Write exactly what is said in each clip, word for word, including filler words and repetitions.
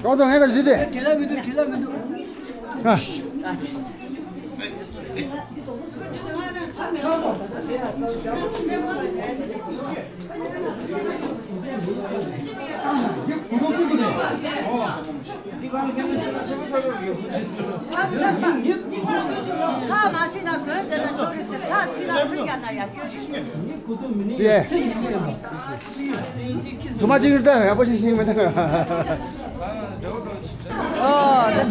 ཀྲོག་ཏོ་ངས་ཀ་ཞུས་ཏེ། དྲི་ལ་མི་འདུག་དྲི་ལ་མི་འདུག་ཨ། ཡེ། རྫུན་མ་གཅིག་ཡོད་ད་ཡག་པོ་ཞིག་ཤེས་མི་འདུག་ཨོ།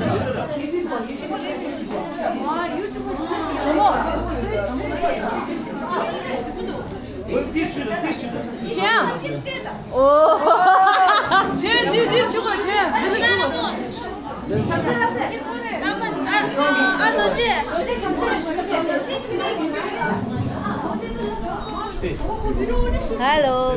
ཁྱོད་འདི་འདི་ཆུ་གོ་ཁྱོད་འདི་འདི་ཆུ་གོ། ཨ་རྡོ་རྗེ། ཧེ་ལོ།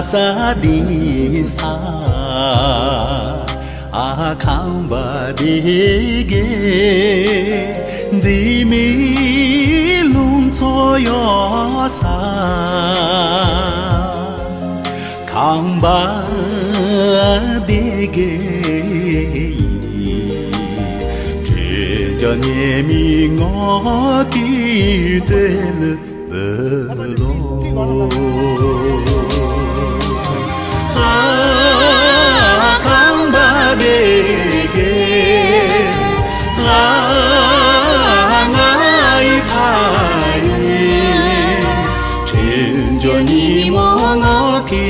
ཙ་དེ་ས། ཨ་ཁང་པ་དེ་གའི་འཛིན་མའི་ལུང་ཚོ་ཡོད་ས། ཁང་པ་དེ་གའི་དྲིན་ཅན་ཉི་མའི་ངོ་གི་དེ་ལ། ཁང་པ་དེ་གའི་ང་ཡི་ཕ་ཡི། དྲིན་ཅན་ཉི་མ་ང་གི་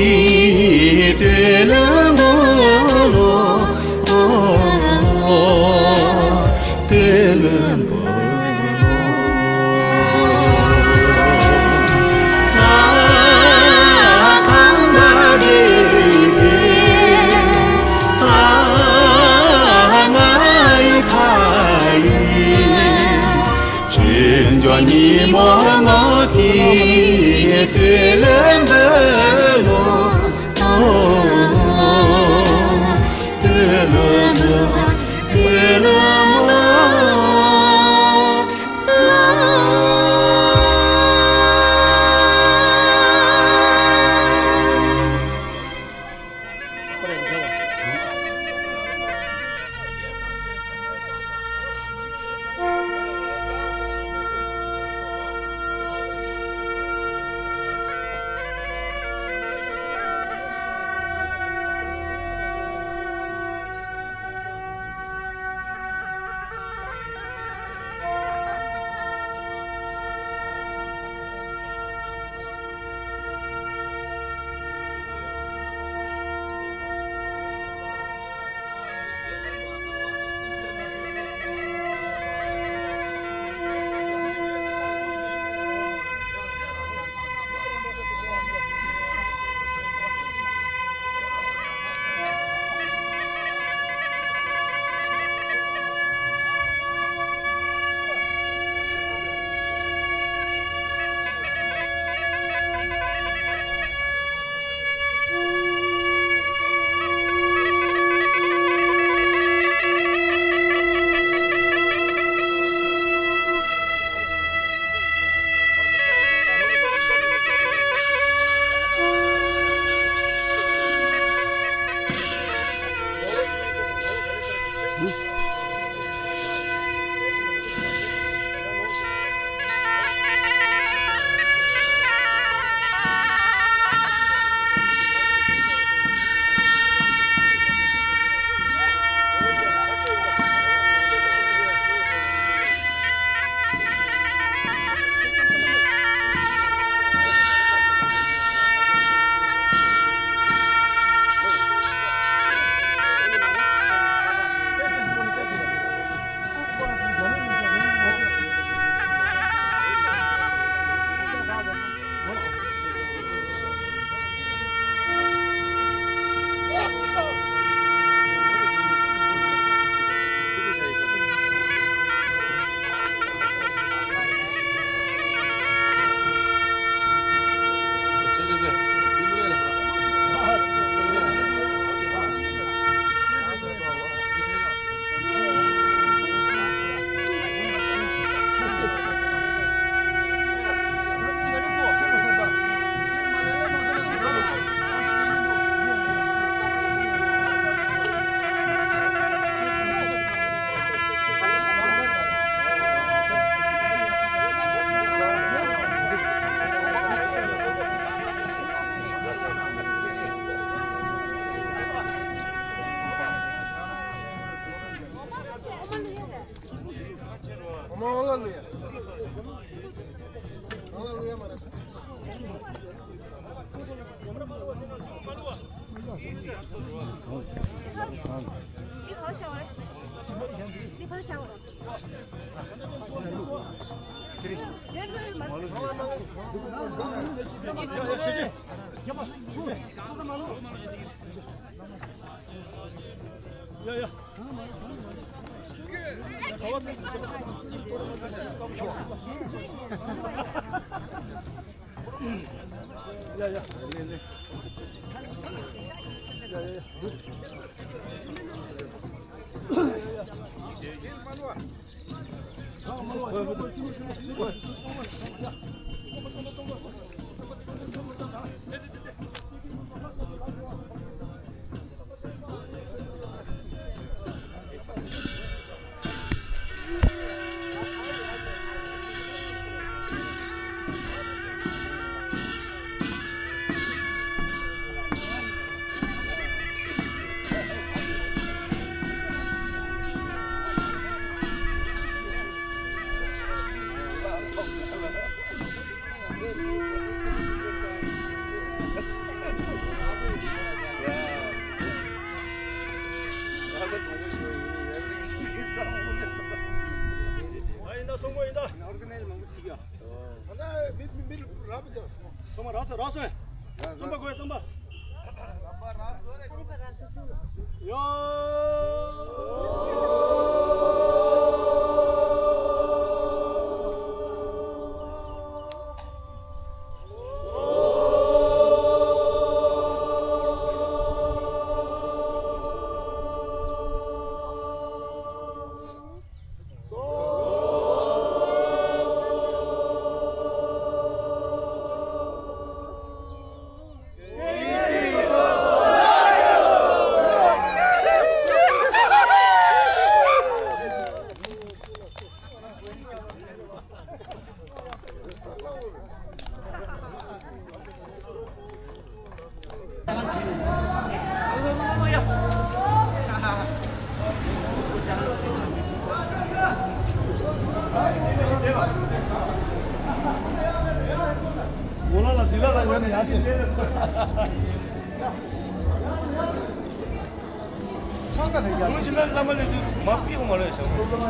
དེ་ལ་འབུལ་ལོ། ཡིན་ད། སོང་གོ་ཡིན་ད། ཨོར་ག་ནའི་ཛི་མང་པོ་ཅིག་ཡོད། ད་ལྟ་མི་མི་མི་རབ་ཏུ། སོང་མ་རག་སོང་རག་སོང་། རྩོམ་པ་གོ་ཡ་རྩོམ་པ། ཡོ། ཁོང་ཕྱི་ནང་བླ་མ་ལས་དུས་མ་ཕེབས་མ་རེད་ཟེར་བ།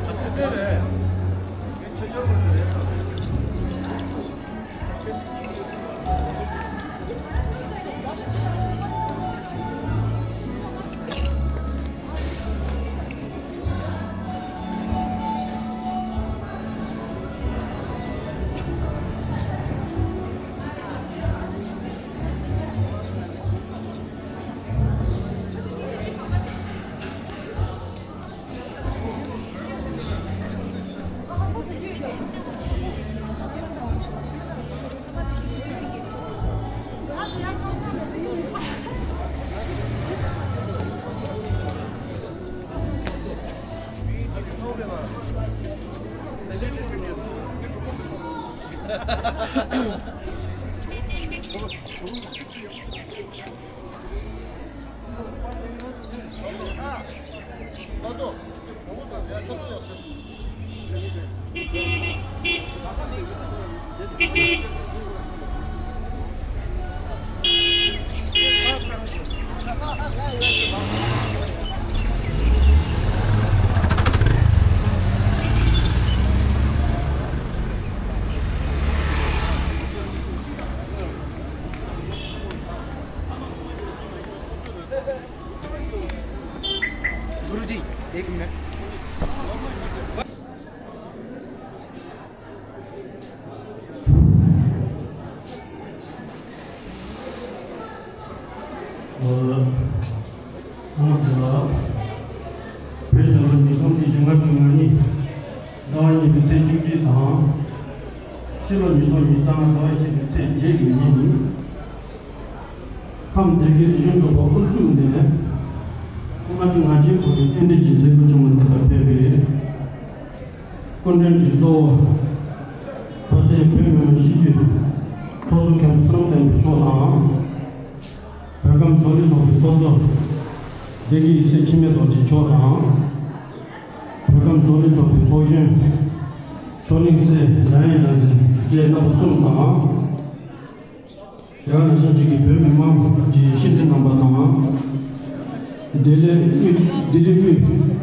ཨ་ཙི་དེ་རེད། ཆོས་ཆོས་མ་རེད། गुरुजी, एक मिनट। ཨོ། ཨོ་ཙི་ལ། བོད་རྒྱལ་ལོ་ཉིས་སྟོང་ཉི་ཤུ་ལྔ་བཅུ་ང་གཉིས། ཟླ་བ་གཉིས་པའི་ཚེས་བཅུ་གཅིག་དང་། ཕྱི་ལོ་ཉིས་སྟོང་ཉི་ཤུ་རྩ་ལྔ་ཟླ་བ་བཞི་པའི་ཚེས་བརྒྱད་ཀྱི་ཉིན། ཁམས་སྡེ་དགེ་རི་ཆུ་འབྲོག་པ་དབུ་བཞུགས་ནས། སྐུ་ན་ཆུང་ང་ཆེན་ཁོ་ནས་རྟེན་འབྲེལ་གྱི་མཛད་སྒོ་བྱུང་བ་དེ་ལ་ཕེབས་པའི་སྐུ་མགྲོན་གྱི་གཙོ་བོ། བོད་དོན་བོད་མི་མང་སྤྱི་འཐུས་ཚོགས་གཙོ་མཁན་པོ་བསོད་ནམས་བསྟན་འཕེལ་མཆོག་དང་། བོད་ཁམས་བཟོ་རིག་ཚོགས་པའི་ཚོགས་གཙོ་སྡེ་དགེ་ཡེ་ཤེས་འཆི་མེད་རྡོ་རྗེ་མཆོག་དང་། བོད་ཁམས་བཟོ་རིག་ཚོགས་པའི་ཚོགས་གཞོན་ཆོས་གླིང་སྲས་འཇམ་དབྱངས་བསྟན་འཛིན་བཅས་རྣམ་པ་གསུམ་དང་། ཡང་ན་ཞིང་ཆེན་གྱི་བོད་མི་མང་གི་སྤྱི་འཐུས་རྣམ་པ་དང་། བདེ་ལེགས་དབུས་བདེ་ལེགས་དབུས་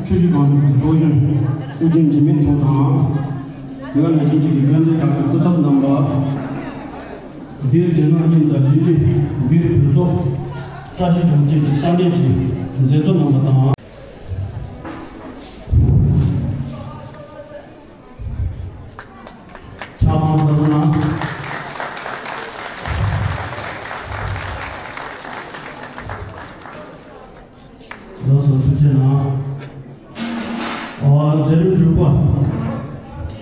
ཆུ་བཞི་སྒང་དྲུག་གི་ཚོགས་གཞོན་ཨུ་རྒྱན་འཇིགས་མེད་མཆོག་དང་། ཡང་ན་ཞིང་ཆེན་གྱི་དགའ་ལྡན་ཁག་གི་སྐུ་ཚབ་རྣམ་པ། སྦིར་རྒྱ་ནག་གླིང་དང་ལི་ལི་སྦིར་བོད་ཚོགས་བཀྲ་ཤིས་ལྗོངས་བཅས་ཀྱི་ས་གནས་ཀྱི་མཛད་གཙོ་རྣམ་པ་དང་། ཕྱག་དབང་གནང་། ལགས་སོ། ཐུགས་རྗེ་གནང་། ཨོ། མཛད་ འབྲུག་པ།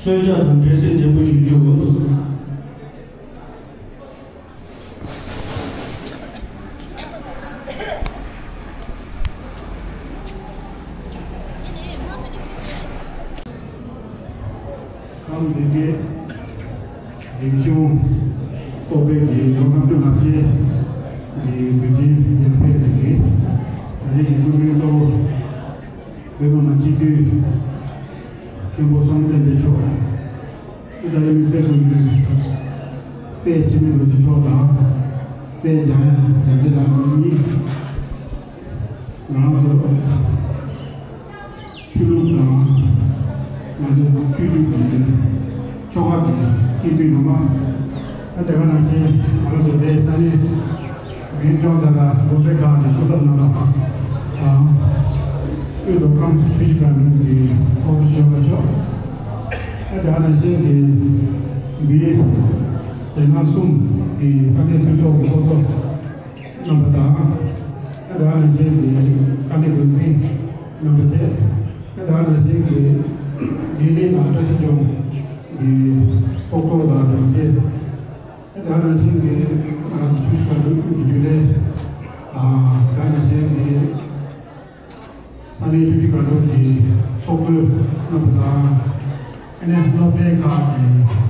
གསོལ་ཇ་དང་འབྲས་སིལ་ནན་པོ་ཞུ་རྒྱུ་དགོས། ཁམས་བདེ་སྐྱིད་རིག་གཞུང་ཚོགས་པའི་གི་ལོ་ལྔ་བཅུ་ང་བརྒྱད་ཀྱི་དུས་ཆེན་རྒྱལ་ཕེབས་ཀྱི་ད་རེས་ཀྱི་ཐུགས་རེ་གཙོ་བོ་བོད་མི་མང་སྤྱི་འཐུས་མཁན་པོ་བསམ་གཏན་པའི་མཆོག་ཨི་ཏཱ་ལི་དམིགས་བསལ་དྲུང་ཆེ་སྲས་འཆི་མེད་རྡོ་རྗེ་མཆོག་དང་། སྲས་འཇམ་དབྱངས་རྒྱལ་མཚན་ལགས་གཉིས་ང་རང་ཚོ་ཆོས་ལུགས་དང་ང་ཚོ་ཆོས་ལུགས་ཀྱི་ཆོ་ག་གི་སྐྱིད་སྡུག་ཡོང་བ། ཨ་དེ་ག་ནང་བཞིན་ང་རང་ཚོ་དེ་ས་གནས་འཛིན་སྐྱོང་དང་སློབ་གྲྭའི་ཁག་གི་སྐུ་ཚབ་རྣམ་པ་དང་། དབུས་མདོ་ཁམས་ཆུ་བཞི་སྒང་དྲུག་གི་ཚོགས་གཙོ་གཞོན་པ་མཆོག་ཨ་དེ་ག་ནང་བཞིན་གྱི་འདིའི་དེ་སྣ་གསུམ་གྱི་ས་གནས་མཐུན་ཚོགས་ཀྱི་ཚོགས་གཙོ་རྣམ་པ་དང་། ཨ་དེ་ག་ནང་བཞིན་གྱི་ས་གནས་འགོ་འཛིན་རྣམ་པ་བཅས། ཨ་དེ་ག་ནང་བཞིན་གྱི་འདི་ནི་དང་བཀྲ་ཤིས་ལྗོངས་ཀྱི་ཚོགས་གཙོ་དང་དྲུང་ཆེ། ཨ་དེ་ག་ནང་བཞིན་གྱི་ང་རང་ཚོ་ཆུ་བཞི་སྒང་དྲུག་གི་རྒྱུན་ལས། ཨ་དེ་ག་ནང་བཞིན་གྱི་ས་གནས་ཆུ་བཞི་སྒང་དྲུག་གི་ཚོགས་གཙོ་རྣམ་པ་དང་། ཨ་ནི་སློབ་གྲྭའི་ཁག་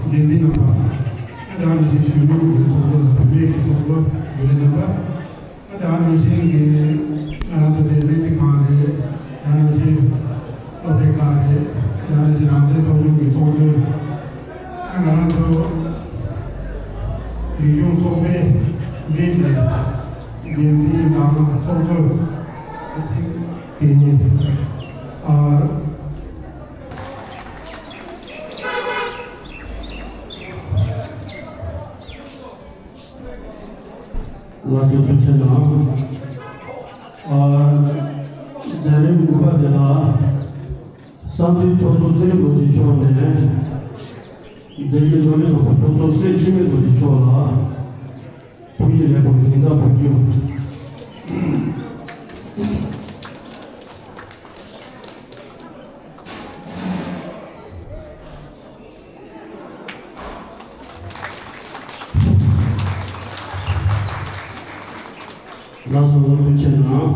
གི་འགན་འཛིན་རྣམ་པ། ཨ་དེ་ག་ནང་བཞིན་གཞོན་ནུ་གི་ཚོགས་གཙོ་དང་བུད་མེད་ཀྱི་ཚོགས་གཙོ་རྒྱུན་ལས་རྣམ་པ། ཨ་དེ་ག་ནང་བཞིན་གྱི་ང་རང་ཚོ་དེ་སྨན་རྩིས་ཁང་རེད། དེ་ག་ནང་བཞིན་སློབ་གྲྭའི་ཁག་རེད། དེ་ག་ནང་བཞིན་རང་བཙན་ཚོགས་ཆུང་གི་ཚོགས་གཙོ། ཨ་ང་རང་ཚོ་རིག་གཞུང་ཚོགས་པའི་འདི་ནས་འགན་འཛིན་དང་ཚོགས་གཙོ་ཨ་ཅིག་གི་ཨ། ལགས་སོ་ཐུགས་རྗེ་གནང་། ཨ། མཛད་རིམ་དགུ་པ་དེ་ལ་ས་འཐུས་ཚོགས་གཙོ་ཚེ་རིང་རྡོ་རྗེ་མཆོག་ནས་སྡེ་དགེ་བཟོ་ལས་ཚོགས་པ་ཚོགས་གཙོ་སྲས་འཆི་མེད་རྡོ་རྗེ་མཆོག་ལ་ཐུགས་རྗེ་ལེགས་པར་དགོངས་དག་ཕུལ་རྒྱུ། ལགས་སོ་ཐུགས་རྗེ་གནང་།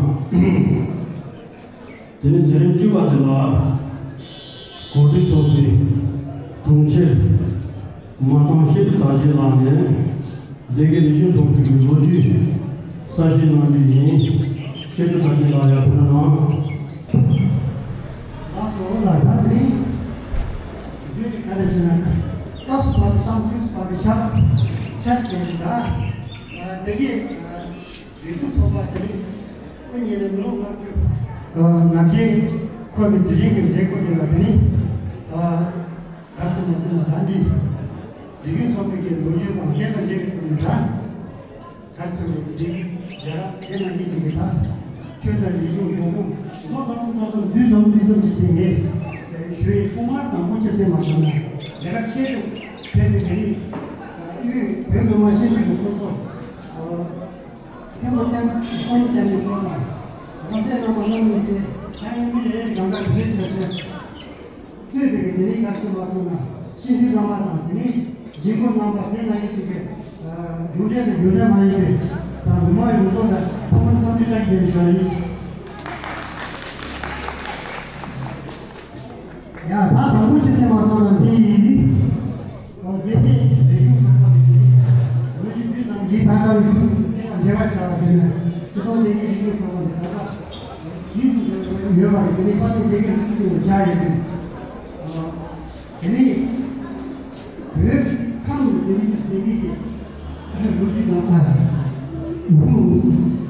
དེ་ནས་མཛད་རིམ་བཅུ་པ་དེ་ལ་གོ་སྒྲིག་ཚོགས་པའི་དྲུང་ཆེ་མ་ཏང་ཤེས་རིག་དར་རྒྱས་ལགས་ནས་སྡེ་དགེ་རིག་གཞུང་ཚོགས་པའི་ལོ་རྒྱུས་གསལ་བཤད་གནང་རྒྱུ་ཡིན། ཤེས་རིག་དར་རྒྱས་ལགས་ཡར་ཕེབས་གནང་། ལགས་སོ། ལགས་ད་དེ་རིང་བཟོས་ཀྱི་ག་རེ་ཟེར་ན་སྐབས་སུ་བབས་པའི་གཏམ་དུས་སུ་བབས་པའི་ཆ་ཆ་ཞིག་ཡིན་ད། དེ་གའི་རིག་གཞུང་ཚོགས་པ་དེ་རིང་དབུ་བརྙེས་ནས་མི་ལོ་ལྔ་བཅུ་ང་བརྒྱད་འཁོར་བའི་དུས་ཆེན་གྱི་མཛད་སྒོ་དེ་ལ་དེ་རིང་ག་རེ་ཟེར་ན་ཟེར་ན་ད་འདི་རིག་གཞུང་ཚོགས་པའི་གི་ལོ་རྒྱུས་དང་དེ་དང་འབྲེལ་བའི་ཐོག་ནས་ད། ཁ་སང་རེད་འདི་རྒྱལ་རབས་དེ་ནང་བཞིན་གྱི་ད་ཆོས་དང་རིག་གཞུང་འགྲོ་ཁུངས་མདོ་ཙམ་མདོ་ཙམ་བསྡུས་ཙམ་བསྡུས་ཙམ་གྱི་སྟེང་ནས་ཞུ་ཡི། ཐོག་མར་དང་པོ་ཅི་ཟེར་མ་སོང་ན་རྒྱལ་ཁབ་ཆེ་རུ་ཕེབས་ཏེ་དེ་རིང་དབུས་བོད་མི་མང་སྤྱི་འཐུས་ཀྱི་ཚོགས་གཙོ་མཁན་པོ་བསྟན་དབང་བསྟན་པའི་ཚོགས་དང་། ང་ཚོའི་རྣམ་པ་རྣམ་གཉིས་ཏེ་ཁ་ཡོང་མི་རེ་རེ་གང་ག་དེ་ཚོའི་ཆ་ཤས། གཙོས་པའི་དེ་ནས་ག་རེ་ཟེར་བ་སོང་ན་སྤྱི་འཐུས་རྣམ་པ་དང་དེ་ནས་འགན་འཁུར་རྣམ་པ་དེ་ན་ཡིན་གཅིག་གི་རྒྱུ་འབྲས་དང་རྒྱུ་འབྲས་མ་ཡིན་པའི་དང་མི་མང་ཡོངས་རྫོགས་ལ་ཐོག་མར་འཚམས་འདྲི་བཀྲ་ཤིས་བདེ་ལེགས་ཞུ་བ་ཡིན། ཡ་ད་དང་པོ་ཅི་ཟེར་བ་སོང་ན་དེ་ཡིན། ཨོ་དེ་ནས་རིག་གཞུང་ཚོགས་པ་དེ་ལོ་རྒྱུས་དུས་སང་རྒྱས་ད་ལྟ་བའི་ཚུལ་དེ་དང་འབྲེལ་བ་བྱ་བ་དེ་ནི་སྤྱི་ཚོགས་ལས་ཀའི་རིག་གཞུང་ཚོགས་པ་དེ་ད་ལྟ་ཇི་སྲིད་ཡོད་པ་རེད། དེ་ནི་དཔལ་ལྡན་སྡེ་དགེ་ལྷུན་གྲུབ་སྟེང་དུ་བཅར་ཡོད་དུས། དེ་ནས་བོད་ཁམས་ཀྱི་དེ་ནི་དེ་ནི་གི་ལོ་རྒྱུས་དང་ཨ་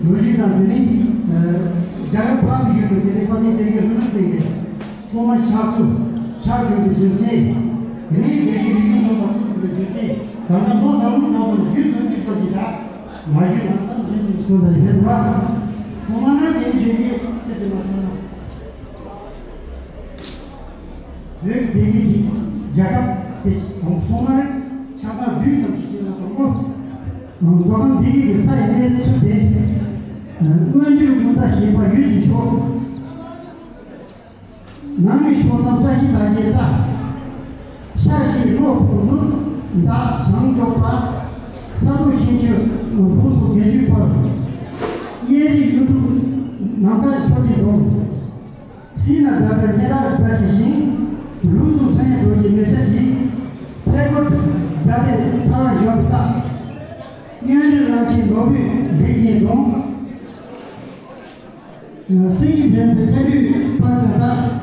ལོ་རྒྱུས་དང་དེ་ནི་རྒྱ་གར་འཕགས་པའི་ཡུལ་དུ་དེ་ནི་དཔལ་ལྡན་སྡེ་དགེ་ལྷུན་གྲུབ་སྟེང་གི་ཐོག་མར་ཕྱག་ཚུགས་ཕྱག་གྱོན་པའི་རྒྱུ་མཚན། དེ་ནས་སྡེ་དགེ་རིག་གཞུང་ཚོགས་པ་བཙུགས་དགོས་པའི་རྒྱུ་མཚན། ད་ལྟ་མདོ་ཙམ་མདོ་ཙམ་རྒྱུད་ཙམ་རྒྱུད་ཙམ་གྱི་ད་མ་རྒྱུད་ལ་ཙམ་རྒྱུད་ཙམ་གསུངས་པ་ཡིན་པ། ཐོག་མར་ན་དེ་ནི་དེ་ནི་དེ་ཟེར་མ་སོང་ན། བོད་ཀྱི་སྡེ་དགེ་གི་རྒྱལ་ཁབ་དེ་དང་ཐོག་མར་ཆགས་སྟངས་བསྡུས་ཙམ་ཞིག་བྱས་ན་དང་པོ། མདོ་ཁམས་སྡེ་དགེ་གི་ས་ཡི་གནས་ཚུལ་དེ། མངོན་བརྗོད་མུ་མཐའ་ཞེས་པ་ཡོད་ཅིང་ཆོག་ནང་གི་ཕྱོགས་མཚམས་བཀྲ་ཤིས་དར་རྒྱས་བཀྲ། ཤར་གཞིས་བློ་ཕུགས་ནུབ་མདའ་བྱང་ཕྱོགས་པ། ས་རྡོ་ཤིང་ཆུ་ལུག་སུ་དགེ་ཆོས་ཕོར། གཡས་རིགས་གཡུ་འབྲུག་ནམ་མཁའ་མཆོག་གི་གདོང་། སྲིད་ན་འདབ་པའི་སྙན་གྲགས་བརྡ་ཆེ་ཞིང་། ལུགས་སུ་མཚན་རྡོ་རྗེ་མེ་ཤ་གྱིས། ཕས་རྒོལ་རྒྱ་སྡེ་མཐའ་བར་འཇོམས་པའི་རྟགས། གཡོན་རིགས་རང་ཆེན་ནོར་བུས་འབིགས་ཀྱི་གདོང་། སེང་གེ་འདྲེན་པའི་སྐད་སྒྲོས་སྤར་གྱི་རྟགས།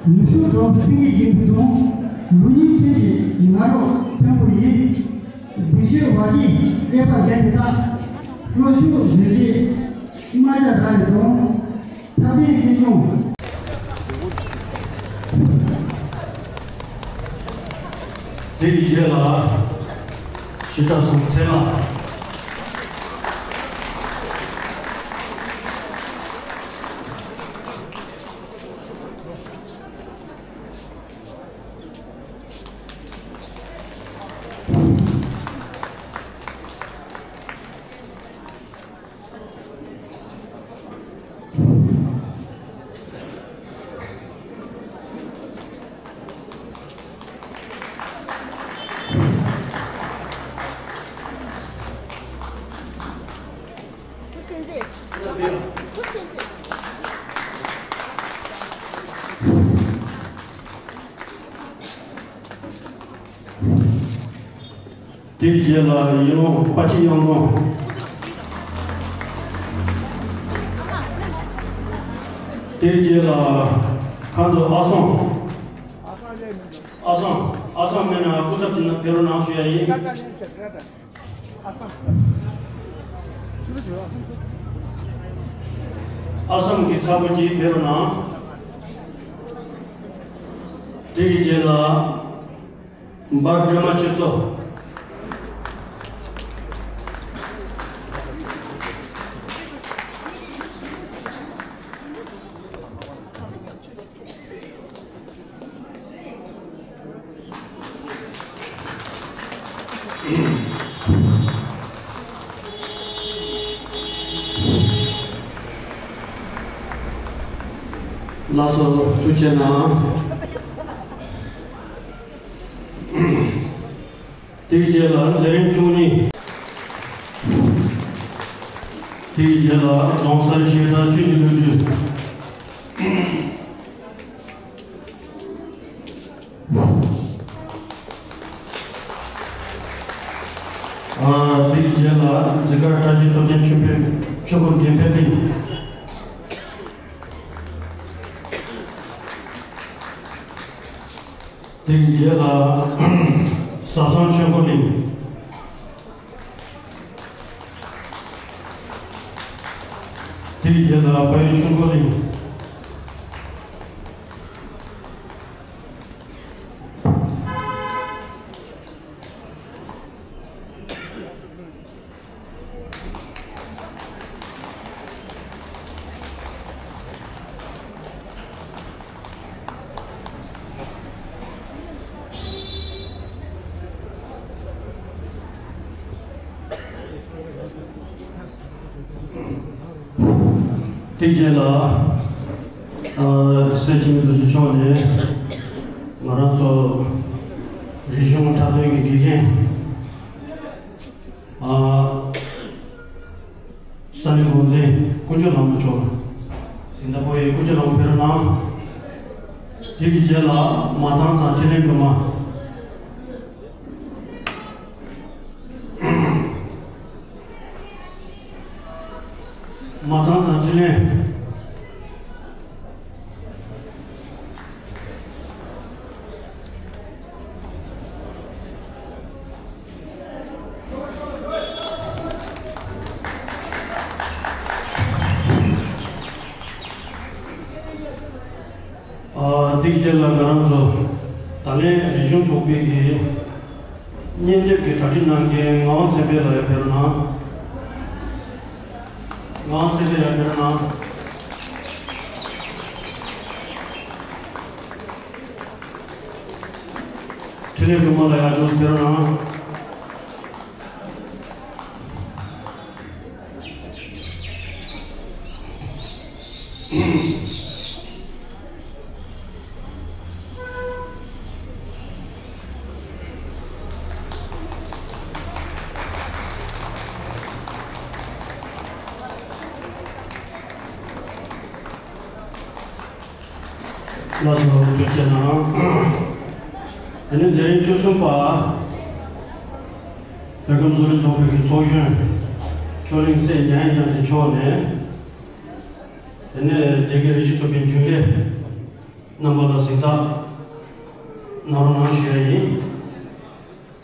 མི་ཤུགས་གྲོགས་སེང་གེ་འགྱིང་བུའི་གདོང་། ལུགས་གཉིས་ཆེན་གྱི་ང་རོ་མཐོན་པོ་ཡིས། སྡིག་སྤྱོད་བ་ཅིག་གཡས་པ་འགྲན་པའི་རྟགས། བློ་ཤུགས་བཟོད་བྱེད་རྨ་བྱ་ར་ཡི་གདོང་། ཐབས་ལྡན་སྲིད་སྐྱོང་། དེ་ཡི་རྗེས་ལ་ཞི་དྲག་སོགས་ཚེ་ལ། དེའི་རྗེས་ལ་ཡིད་འོང་དཔའ་སྤྱི་གཡང་འཛོམས། དེའི་རྗེས་ལ་ཁ་མདོ་ཨ་སང་། ཨ་སང་། ཨ་སང་མེད་ན་སྐུ་ཚབ་ཅིག་ཕེབས་རོགས་གནང་ཞུ་ཡ་ཡིན། ཨ་སང་གི་ཚ་བོ་ཅིག་ཕེབས་རོགས་གནང་། དེ་གི་རྗེས་ལ། འབར་སྒྲོལ་མ་ཆོས་མཚོ། ལགས་སོ། ཐུགས་རྗེ་གནང་། དེའི་རྗེས་ལ་མཛད་རིམ་བཅུ་གཉིས། དེའི་རྗེས་ལ་རྫོང་སར་བཤད་གྲྭ་བཅུ་གཉིས་བློ་གྲོས། ཨ། དེའི་རྗེས་ལ་འཛི་སྒར་བཀྲ་ཤིས་སྟོབས་ལྡན་ཆོས་འཕེལ་ཆོས་སྐོར་དགེ་འཕེལ་གླིང་། དེའི་རྗེས་ལ་ཟབ་གསང་ཆོས་འཁོར་གླིང་། དེའི་རྗེས་ལ་དཔལ་ཡུལ་ཆོས་འཁོར་གླིང་། དེ་རྗེས་ལ། ཨ། སྲས་འཆི་མེད་རྡོ་རྗེ་མཆོག་ནས་ང་རང་ཚོ་རིག་གཞུང་འཁྲབ་སྟོན་གྱི་དགེ་རྒན། ཨ། ས་གནས་འགོ་འཛིན་དཀོན་མཆོག་ལྷ་མོ་མཆོག། སིང་ག་པོར་ཡི་དཀོན་མཆོག་ལྷ་མོ་ཕེབས་རོགས་གནང་། དེ་གི་རྗེས་ལ་མ་ཐང་ཚང་ཕྱི་ལེན་སྒྲོལ་མ། མ་ཐང་ཚང་ཕྱི་ལེན། ཨ། དེའི་རྗེས་ལ་ང་རང་ཚོ་ད་ལན་རིག་གཞུང་ཚོགས་པའི་གི་སྙན་དེབ་ཀྱི་གྲ་སྒྲིག་གནང་མཁན་ངག་དབང་ཚེ་འཕེལ་ལགས་ཡར་ཕེབས་རོགས་གནང་། ངག་དབང་ཚེ་འཕེལ་ཡར་ཕེབས་རོགས་གནང་། འཕྲིན་ལས་སྒྲོལ་མ་ལགས་ཡར་ཕེབས་རོགས་གནང་། ལགས་སོ། ཐུགས་རྗེ་གནང་། དེ་ནས་མཛད་རིམ་བཅུ་གསུམ་པ། བོད་ཁམས་བཟོ་རིག་ཚོགས་པའི་གི་ཚོགས་གཞོན་ཕྱོགས་གླིང་སྲས་ཉང་ཡེ་རྒྱལ་མཚན་མཆོག་ནས། དེ་ནས་སྡེ་དགེ་རིག་གཞུང་ཚོགས་པའི་རྒྱུན་ལས་རྣམ་པ་ལ་གཟེངས་རྟགས་གནང་རོགས་གནང་ཞུ་ཡ་ཡིན།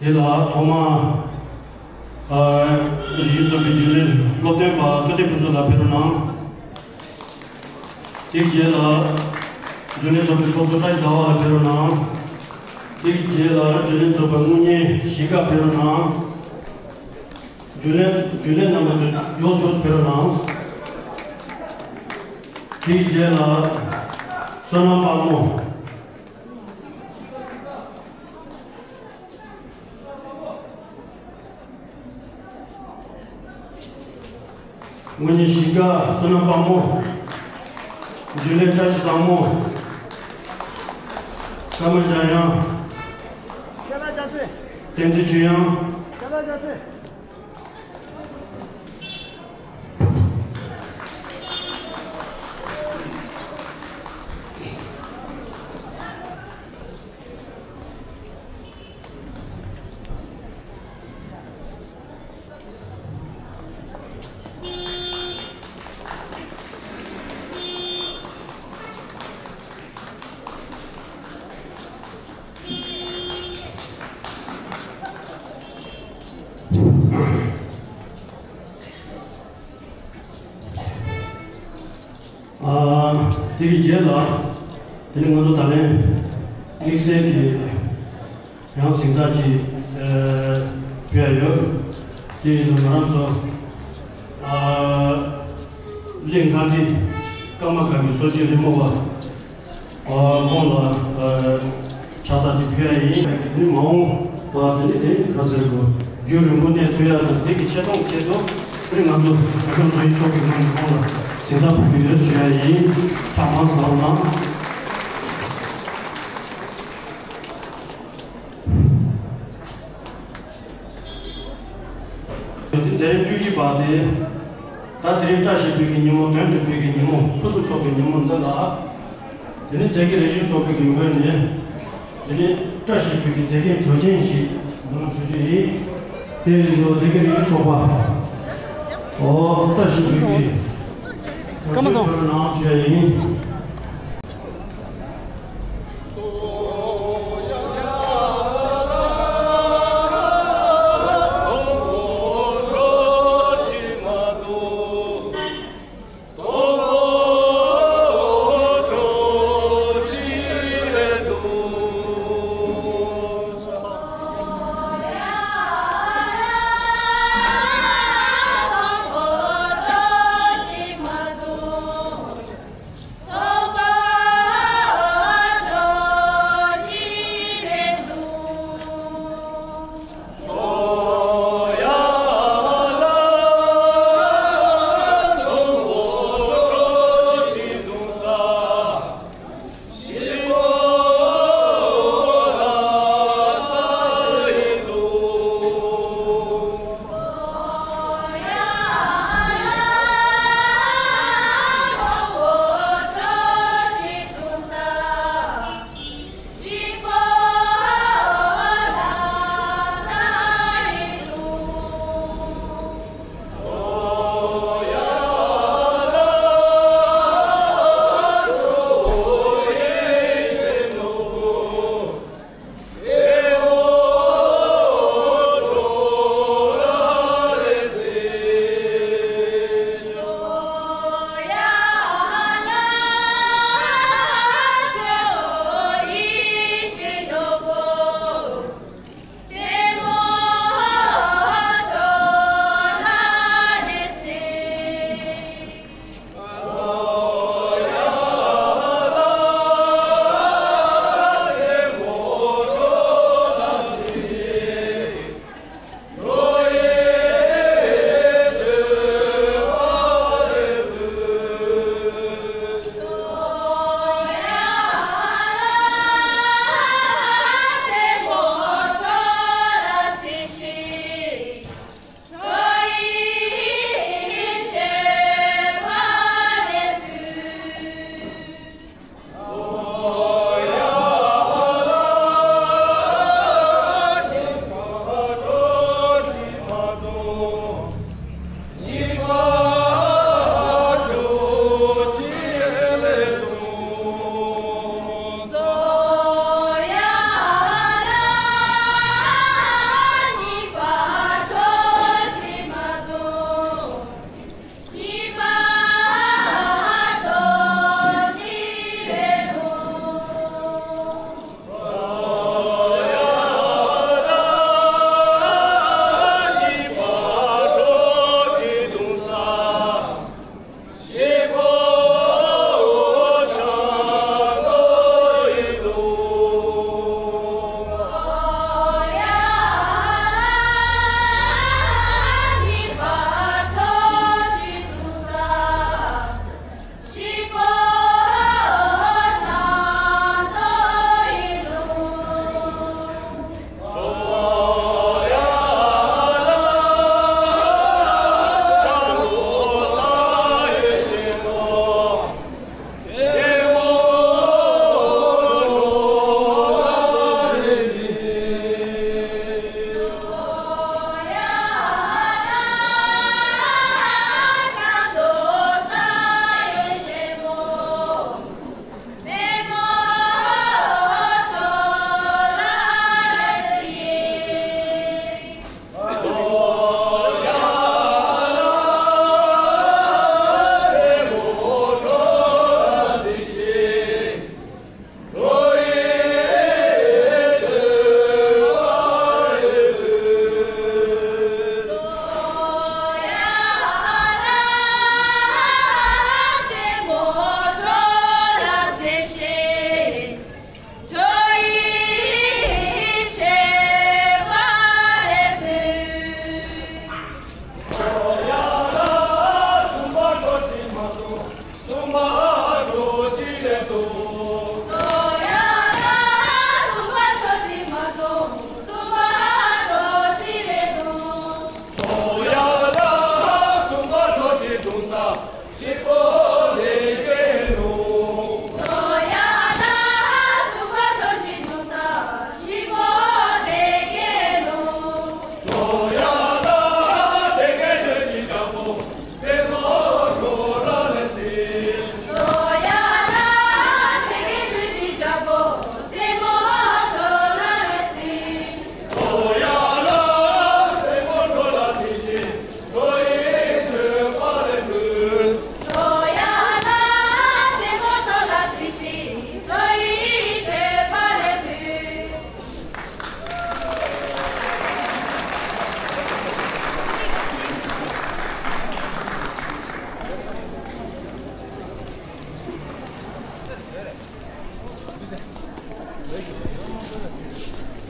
དེ་ལ་ཐོག་མར། ཨ། རིག་གཞུང་ཚོགས་པའི་རྒྱུན་ལས་སློབ་སྟོན་པ་ཏུ་ཏེ་ཕུན་ཚོགས་ལགས་ཕེབས་རོགས་གནང་། དེའི་རྗེས་ལ། རྒྱུན་ལས་ཚོགས་པའི་ཚོགས་གཙོ་བཀྲ་ཤིས་ཟླ་བ་ལགས་ཕེབས་རོགས་གནང་། དེའི་རྗེས་ལ་རྒྱུན་ལས་ཚོགས་པའི་དངུལ་གཉེར་གཞིས་ཀ་ཕེབས་རོགས་གནང་། རྒྱུན་ལས་རྒྱུན་ལས་རྣམ་པ་ཚོ་མགྱོགས་མགྱོགས་ཕེབས་རོགས་གནང་། དེའི་རྗེས་ལ། བསོད་ནམས་དཔལ་མོ། དངུལ་གཉེར་གཞིས་ཀ་བསོད་ནམས་དཔལ་མོ། རྒྱུན་ལས་བཀྲ་ཤིས་བཟང་མོ། ཀརྨ་འཇམ་དབྱངས། བསྟན་འཛིན་ཆོས་དབྱངས། ཨ། དེ་གི་རྗེས་ལ། དེ་ནི་ང་ཚོ་ད་ལན་དམིགས་བསལ་གྱི་ཡང་གཟེངས་རྟགས་ཅིག་ཨ། ཕུལ་ཡ་ཡོད། དེ་ཡིན་དུས་ང་རང་ཚོ། ཨ། གླིང་ལྷ་སྡེ་ཀརྨ་སྒར་གྱི་གཙོ་ཆེན་རི་མོ་བ། ཨ། ཁོང་ལ། ཨ། ཕྱག་རྟགས་དེ་ཕུལ་ཡ་ཡིན། དེ་ནི་མ་འོངས་པ་དེ་ནི་དེ་ག་ཟེར་དགོས། རྒྱུན་རིང་པོ་གནས་ཐུབ་ཡ་དང་དེ་གི་ཆེ་མཐོང་ཆེད་དུ་དེ་ང་ཚོ་བོད་ཁམས་བཟོ་རིག་ཚོགས་པའི་ངོས་ནས་ཁོང་ལ་གཟེངས་རྟགས་ཕུལ་གྱི་ཡོད་ཞུ་ཡ་ཡིན། ཕྱག་མང་ཙམ་གནང་། དེ་མཛད་རིམ་བཅུ་བཞི་པ་དེ། ད་དེ་རིང་བཀྲ་ཤིས་པའི་གི་ཉིན་མོ། དོན་གྲུབ་པའི་གི་ཉིན་མོ། ཕུན་སུམ་ཚོགས་པའི་ཉིན་མོ་འདི་ལ། དེ་ནི་སྡེ་དགེ་རིག་གཞུང་ཚོགས་པའི་གི་ངོས་ནས། དེ་ནི་བཀྲ་ཤིས་པའི་གི་སྡེ་དགེ་གྲོས་ཆིངས་ཤིག་འབུལ་ལམ་ཞུ་རྒྱུ་ཡིན། དེ་ཡིན་དུས་སྡེ་དགེ་རིག་གཞུང་ཚོགས་པ། ཨོ། བཀྲ་ཤིས་པའི་གི་གྲོས་ཆིངས་འབུལ་གནང་ཞུ་ཡ་ཡིན།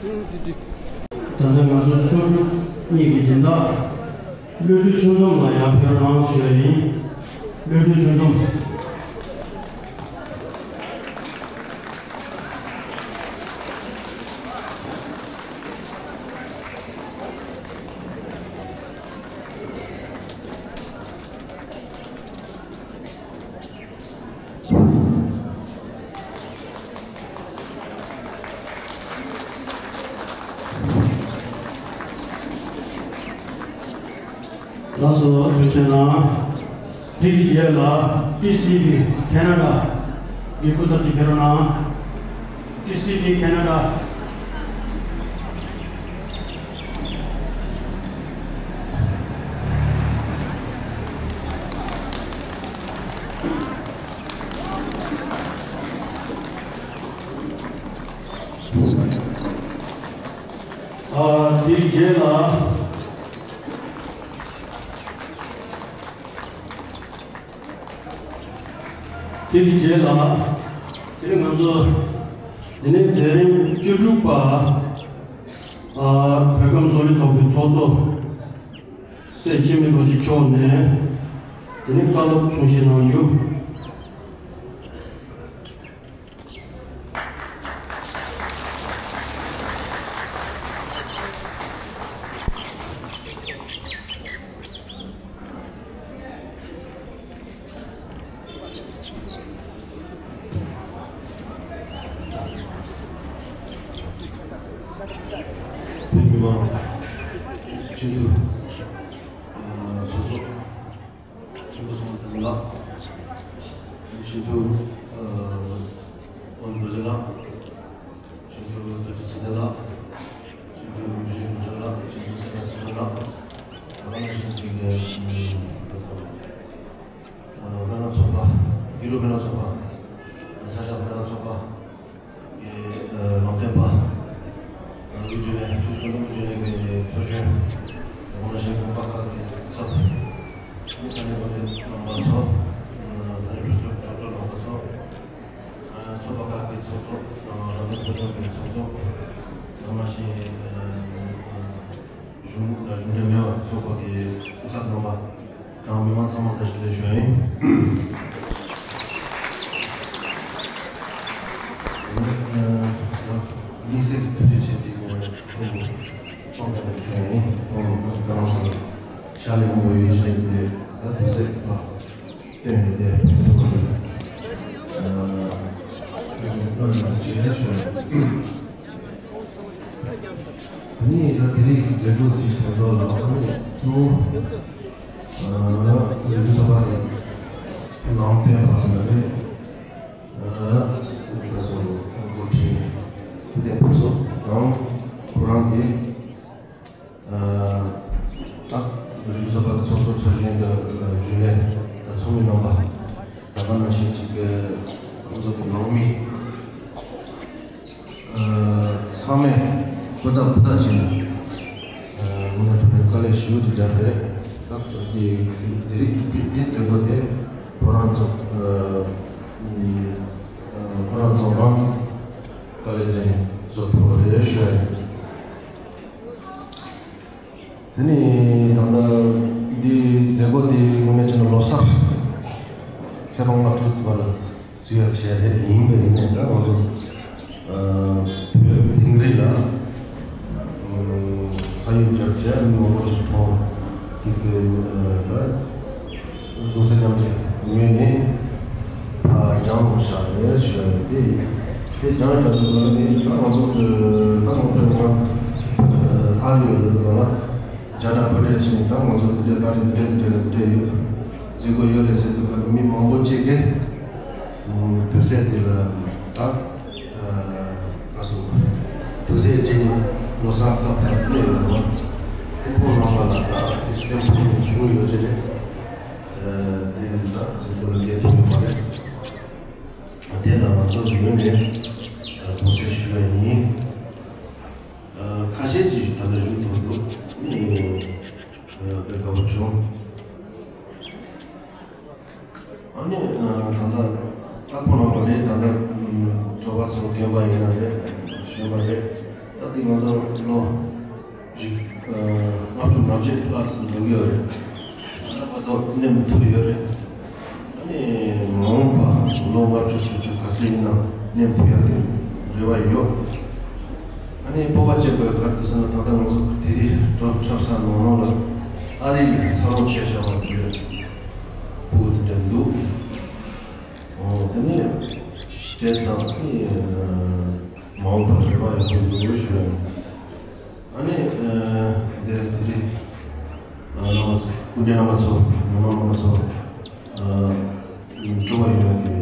ད་ལྟ་ང་ཚོ་སོ་དྲུག་གཉིས་ཀྱི་སྦྱིན་བདག་གློད་གྲོལ་ཆོས་འཛོམས་ལགས་ཡར་ཕེབས་རོགས་གནང་ཞུ་ཡ་ཡིན། གློད་གྲོལ་ཆོས་འཛོམས། ལགས་སོ། ཐུགས་རྗེ་གནང་། དེ་གི་རྗེས་ལ་ཊི་སི་ཝི་ཁེ་ན་ཌ་གི་སྐུ་ཚབ་ཅིག་ཕེབས་རོགས་གནང་། ཊི་སི་ཝི་ཁེ་ན་ཌ། ཨ། དེའི་རྗེས་ལ། དེའི་རྗེས་ལ། དེ་རིང་ང་ཚོ་དེ་ནས་མཛད་རིམ་བཅུ་དྲུག་པ། ཨ། བོད་ཁམས་བཟོ་རིག་ཚོགས་པའི་ཚོགས་གཙོ་སྲས་འཆི་མེད་རྡོ་རྗེ་མཆོག་ནས་དེ་ནས་བཀའ་སློབ་གསུང་བཤད་གནང་རྒྱུ། བོད་མི་མང་སྤྱི་འཐུས། ཚོགས་གཙོ་ཆེན་པོ་ཚང་མ་ལ། སྤྱི་འཐུས་ཨ་དབང་རྡོ་རྗེ་ལགས། སྤྱི་འཐུས་རྡོ་རྗེ་ཚེ་བརྟན་ལགས། སྤྱི་འཐུས་རིན་པོ་ཆེ་རྡོ་རྗེ་ལགས། སྤྱི་འཐུས་སེ་ར་ཚེ་རིང་ལགས། ད་ག་ནང་བཞིན་གཅིག་གི་ཨ་བླ་ན་ཚོགས་པ། ཡུ་རོབ་བླ་ན་ཚོགས་པ། ས་སྐྱ་བླ་ན་ཚོགས་པ། ཨེ། ཨ། ལམ་སྟོན་པ། ཨ། དབུས་རྒྱུན་ལས། ཚོགས་གཙོ་དབུས་རྒྱུན་ལས་ཀྱི་ཚོགས་གཞོན། འོ་ན་གཞན་ཁང་པ་ཁག་གི་ཚབ། ཨ་ནི་ས་གནས་འགོ་ཁྲིད་རྣམ་པ་ཚོ། ཨ། ས་གནས་གྲོས་ཚོགས་གྲོས་ཚོགས་རྣམ་པ་ཚོ། ཨ། ཚོགས་པ་ཁག་གི་ཚོགས་གཙོ་དང་རང་དབང་ཚོགས་ཆུང་གི་ཚོགས་གཙོ། འོ་ན་གཞན། ཨ། གཞུང་གཞུང་འབྲེལ་མེད་པའི་ཚོགས་པ་གི་སྐུ་ཚབ་རྣམ་པ་དང་མི་མང་ཚང་མ་ལ་བཀྲ་ཤིས་བདེ་ལེགས་ཞུ་ཡ་ཡིན། དམིགས་བསལ་གྱི་ཐུགས་རྗེ་ཆེ་དེ་ངས་ཁོང་ཚོ་ཚང་མ་ལ་ཞུ་ཡ་ཡིན། ཁོང་ཚོ་ད་རང་སོ་སོ་ཕྱག་ལས་མང་པོ་ཡོད་ཀྱི་རེད་དེ། ད་དུས་ཚོད་ཕར་བཏོན་ནས་དེ་ཨ་ཨ་ནི་ད་དེ་རིང་གི་མཛད་སྒོ་དེའི་ཐད་གཙོ་བོ་ལ་ཨ་ནི་གཙོ་བོ་ཨ་ནི་རྒྱུན་ཚོགས་པ་ནས་ནང་བསྟན་པ་ཟེར་ན་རེད། ཨ་ད་སོ་འགོ་ཁྲིད་སྐུ་བསྟན་ཕུན་ཚོགས་དང་ཁོ་རང་གི་ཨ་ད་རྒྱུན་ཚོགས་པ་གི་ཚོགས་གཙོ་ཚོགས་གཞོན་དང་རྒྱུན་ལས་དང་ཚོགས་མི་རྣམ་པ། ད་ག་ནང་བཞིན་གཅིག་གི་ཁོང་ཚོ་གི་ནང་མི་ཨ་ཚང་མས་ཧུར་ཐག་ཧུར་ཐག་བྱས་ནས་ཨ་དངོས་གནས་དྲང་གནས་དཀའ་ལས་ཞེ་པོ་ཅིག་བརྒྱབ་རེད། ད་དེ་དེ་རིགས་དེ་དེ་མཛད་སྒོ་དེ་ཁོ་རང་ཚོ་ཨ་ཨ་ཁོ་རང་ཚོ་རང་དཀའ་ལས་བརྒྱབ་ནས་བཟོ་ཐུབ་པ་རེད་ཞུ་ཡ་ཡིན། དེ་ནས་ད་ལྟ་འདི་མཛད་སྒོ་འདི་དངོས་གནས་བྱས་ན་ལོ་གསར་ཚེས་པ་ལྔ་དྲུག་ཐུག་པ་ལ་བཟོ་ཡ་བྱས་རེད། ཡིན་པ་ཡིན་ནའི་ད་ང་ཚོ་ཨ་བོད་དིང་རི་ལ་ཨ་ས་ཡོམ་བརྒྱབ་བྱས་མི་མང་པོ་ཞིག་གྲོངས། དེ་གི་ཨ་ད་གདུང་སེམས་མཉམ་སྐྱེད་ངོས་ནས་ཕར་སྦྱང་དགོས་ཤག་རེད་ཞུ་ཡ་རེད། དེ་དེ་སྦྱང་བཞག་དུས་ཙམ་ནས་ད་ང་ཚོ་གི་ད་ང་ཚོ་ཡང་ཨ་ལི་ཡོད་དུས་ཙམ་ལ་རྒྱ་ནག་བོད་འདྲ་ཕྱིན་ནས་ད་ང་ཚོ་འདི་འདྲ་ད་རེས་འདི་འདྲ་འདི་འདྲ་འདི་འདྲ་ཡོད། མཛད་སྒོ་ཡོད་རེད་ཟེར་དུས་ཀ་མི་མང་པོ་གཅིག་གིས་དུས་ཚོད་འདི་ལ་ད། ཨ་ང་ཚོ་དུས་ཚོད་ཅིག་ལོ་གསར་སྐབས་ལ་སླེབས་ཡོད་རེད་བ། ཁོང་ཁོང་རྣམ་པ་ལ་ད་དེ་སེམས་ཁུར་བྱུང་ཡོད་ཀྱི་རེད། ཨ་དེ་ཡིན་ད་ཚེ་སྐོར་ལ་སླེབས་ཐུབ་ཡོད་མ་རེད། དེ་ལ་ང་ཚོ་ངོས་ནས་དགོངས་སེལ་ཞུ་ཡ་ཡིན། ཨ་ཁ་ཤས་ཅིག་ད་ལྟ་བཞུགས་ཐུབ་འདུག་ཨ་དཔེ་དགའ་པོ་བྱུང་། ཨ་ནི་ད་ལྟ་ད་ཁོ་རང་ཚོ་རེད། ད་ལྟ་ཚོགས་པ་ཚོ་རྒན་པ་ཡིན་ན་རེད། གཞོན་པ་རེད། ད་ ང་ཚོ་ལོ་བཞི་ལྔ་དྲུག་ལྔ་བཅུ་ལྷག་ཙམ་འགྲོ་གི་ཡོད་རེད། ད་ལྟ་བར་དུ་མཉམ་དུ་ཐུག་ཡོད་རེད། ཨ་ནི་མ་འོངས་པ་ལོ་ལྔ་བཅུ་སུམ་ཅུ་ག་ཚོད་ཡིན་ནའང་མཉམ་དུ་ཡོད་རེད། རེ་བ་ཡོད། ཨ་ནི་སྤོབས་པ་བྱེད་དགོས་ག་རེ་འདུག་ཟེར་ན། ད་ལྟ་ང་ཚོ་དེ་རིང་འགྲོ་འཁྲབ་ས་ནང་ལོགས་ལ་ཨ་རི་ཡི་འཚར་ལོངས་བྱས་བཞག་པ་དེ་འདྲ་ཕྲུ་གུ་དེ་འདྲ་འདུག་ཨོ་དེ་ནས་བྱས་ཙང་ཨ་ནི་མ་འོངས་པར་རེ་བ་ཡག་པོ་ཡོད་ཞུ་ཡ་ཡིན། ཨ་ནི་ཨ་འདིར་དེ་རིང་ཨ་རྣམ་པ་སྐུ་མགྲོན་རྣམ་པ་ཚོ། ནང་མི་རྣམ་པ་ཚོ། ཨ་འགྲོ་བ་ཡོངས་ཀྱི་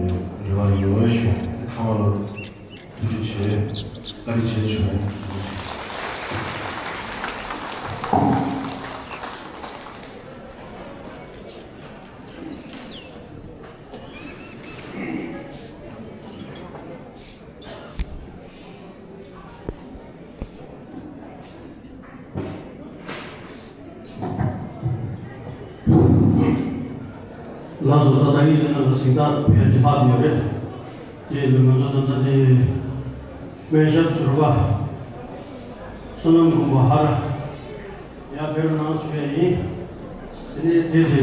རེ་བ་ཡོད་ཞུ། ཚང་མ་ལ་ཐུགས་རྗེ་ཆེ། བཀའ་དྲིན་ཆེ་ཞུ། ལགས་སོ། ད་ལྟ་ངའི་ལག་ནང་ལ་གཟེངས་རྟགས་ཕལ་ཆེར་ལྷག་ཡོད་རེད། དེ་ལ་ང་ཚོ་ད་ལྟ་དེ་སྨན་ཞབས་ཟུར་པ་བསོད་ནམས་མགོན་པོ་ཧ་ར་ཡར་ཕེབས་རོགས་གནང་ཞུ་ཡ་ཡིན། དེ་ནས་དེ་དེ་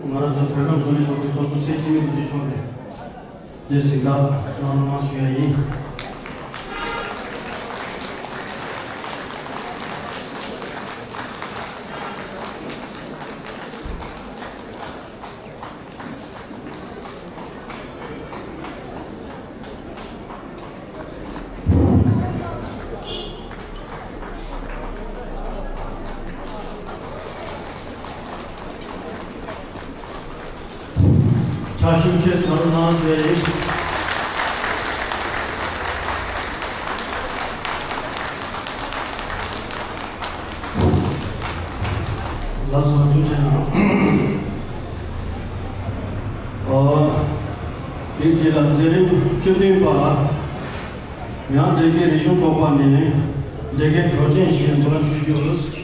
ང་རང་ཚོ་བོད་ཁམས་བཟོ་ལས་ཚོགས་པའི་ཚོགས་གཙོ་ཚེ་སྐྱིད་མི་རྡོ་རྗེ་མཆོག་ནས། དེ་གཟིགས་རྟགས་གནང་རོགས་གནང་ཞུ་ཡ་ཡིན། ཕྱག་ཤུགས་ཆེ་ཚང་གནང་ཟེར། ལགས་སོ། ཐུགས་རྗེ་གནང་། ཨོ། དེའི་རྗེས་ལ་མཛད་རིམ་བཅུ་བདུན་པ། མྱང་འདེབས་སྐྱེལ་རིག་གཞུང་ཚོགས་པ་ནས་འདེབས་སྐྱེལ་གྲོས་ཆོད་ཞིག་འདོན་ཞུ་རྒྱུ།